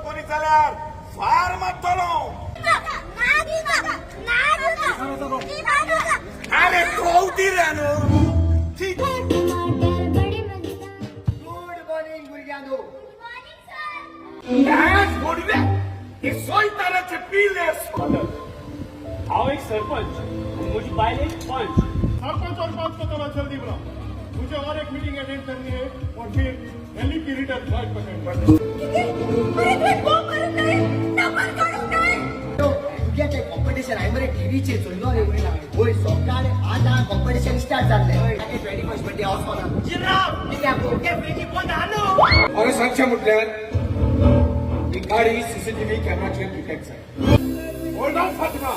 करीत जाल्यार फार मारतलो. अरे कवती रे न्हू. गुड मॉर्निंग भुरग्यांनो. डान्स बोडवे हे सोयताराचे पिले. हांव एक सरपंच आनी म्हजी बायल एक पंच. सरपंच और पंच को थोड़ा जल्दी बुलाओ. मुझे और एक मीटिंग अटेंड करनी है और फिर दिल्ली की रिटर्न फ्लाइट पकड़नी है. भुरग्याचें कॉम्पिटिशन आहे मरे टीव्हीचेर चोयलो रे. वय सकाळी आतां कॉम्पिटिशन स्टार्ट जाल्लें. 21st birthday वचोना कित्याक? हांवें सांगचें म्हटल्यार ही गाडी सीसीटीव्ही कॅमेराचेर डिटेक्ट जाय. Hold on, Fatima.